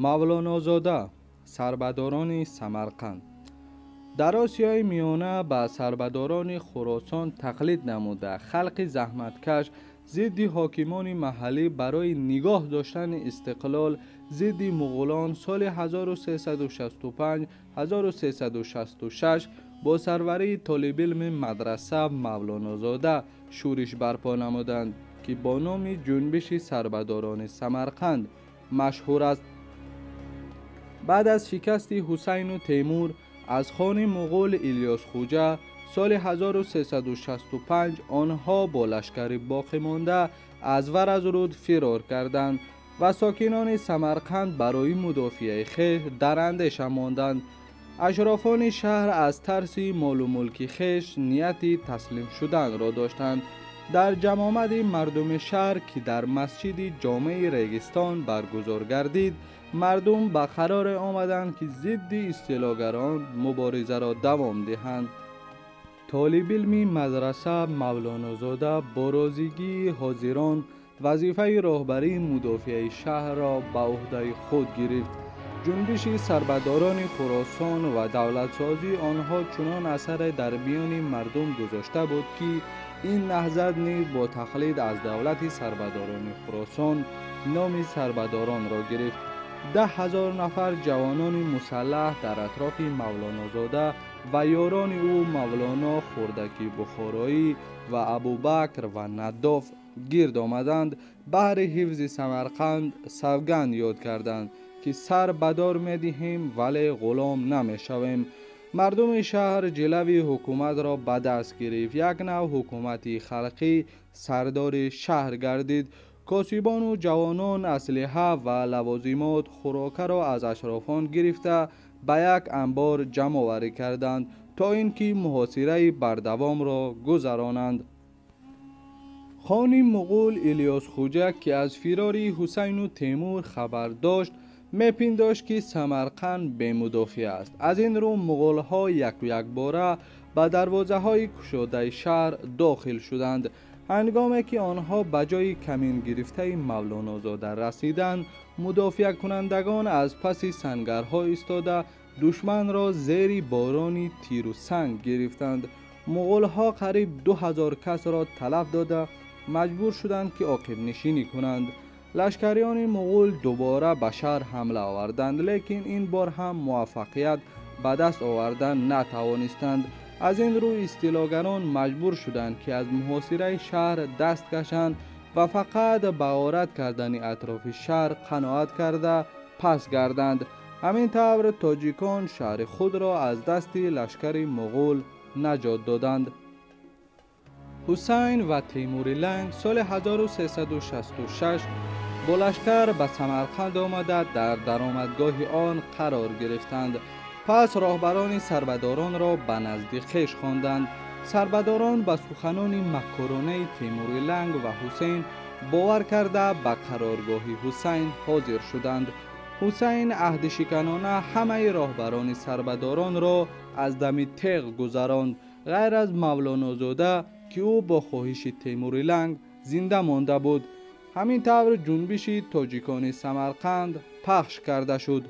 Мавлонозода, сарбадорони Самарқанд. Дар Осиёи Миёна ба сарбадорони Хуросон тақлид намуда, халқи заҳматкаш зидди ҳокимони маҳаллӣ барои нигоҳ доштани истиқлол зидди муғулон соли 1365-1366 бо сарварии толибилми мадраса Мавлонозода шӯриш барпо намуданд, ки бо номи ҷунбиши сарбадорони Самарқанд машҳур аст. Баъд аз шикасти Ҳусайну Темур аз хони муғул Илёс Хуҷа соли 1365 онҳо бо лашкари боқимонда аз Варазруд фирор карданд ва сокинони Самарқанд барои мудофиаи хеш дар андеша монданд. Ашрофони шаҳр аз тарси молу мулки хеш нияти таслим шуданро доштанд. Дар ҷамъомади мардуми шаҳр, ки дар масҷиди ҷомеи Регистон баргузор гардид, мардум ба қароре омаданд, ки зидди истилогарон муборизаро давом диҳанд. Толибилми мадраса Мавлонозода бо розигии ҳозирон вазифаи роҳбарии мудофиаи шаҳрро ба ӯҳдаи худ гирифт. Ҷунбиши сарбадорони Хуросон ва давлатсозии онҳо чунон асаре дар миёни мардум гузошта буд, ки ин наҳзат низ бо тақлид аз давлати сарбадорони Хуросон номи сарбадоронро гирифт. 10 000 нафар ҷавонони мусаллаҳ дар атрофи Мавлонозода ва ёрони ӯ Мавлоно Хурдаки Бухороӣ ва Абубакр ва Наддоф гирд омаданд, баҳри ҳифзи Самарқанд савганд ёд карданд, ки сар ба дор медиҳем, вале ғулом намешавем. Мардуми шаҳр ҷилави ҳукуматро ба даст гирифт. Як нав ҳукумати халқӣ сардори шаҳр гардид. Косибону ҷавонон аслиҳа ва лавозимот хӯрокаро аз ашрофон гирифта, ба як анбор ҷамъоварӣ карданд, то ин ки муҳосираи бардавомро гузаронанд. Хони муғул Илёс Хуҷа, ки аз фирори Ҳусайну Темур хабар дошт, мепиндошт, ки Самарқанд бемудофиа аст. Аз ин рӯ муғулҳо яку якбора ба дарвозаҳои кушодаи шаҳр дохил шуданд. Ҳангоме ки онҳо ба ҷои камин гирифтаи Мавлонозода расиданд, мудофиакунандагон аз паси сангарҳо истода, душманро зери борони тиру санг гирифтанд. Муғулҳо қариб 2000 касро талаф дода, маҷбур шуданд, ки оқибнишинӣ кунанд. Лашкариёни муғул дубора ба шаҳр ҳамла оварданд, лекин ин бор ҳам муваффақият ба даст овардан натавонистанд. Аз ин рӯ истилогарон маҷбур шуданд, ки аз муҳосираи шаҳр даст кашанд ва фақат ба ғорат кардани атрофи шаҳр қаноат карда, пас гарданд. Ҳамин тавр тоҷикон шаҳри худро аз дасти лашкари муғул наҷот доданд. Ҳусайн ва Темури Ланг соли 1366 бо лашкар ба Самарқанд омада, дар даромадгоҳи он қарор гирифтанд. Пас роҳбарони сарбадоронро ба назди хеш хонданд. Сарбадорон ба суханони маккоронаи Темури Ланг ва Ҳусейн бовар карда, ба қароргоҳи Ҳусайн ҳозир шуданд. Ҳусайн аҳдишиканона ҳамаи роҳбарони сарбадоронро аз дами теғ гузаронд, ғайр аз Мавлонозода, ки ӯ бо хоҳиши Темури Ланг зинда монда буд. Ҳамин тавр ҷунбиши тоҷикони Самарқанд пахш карда шуд.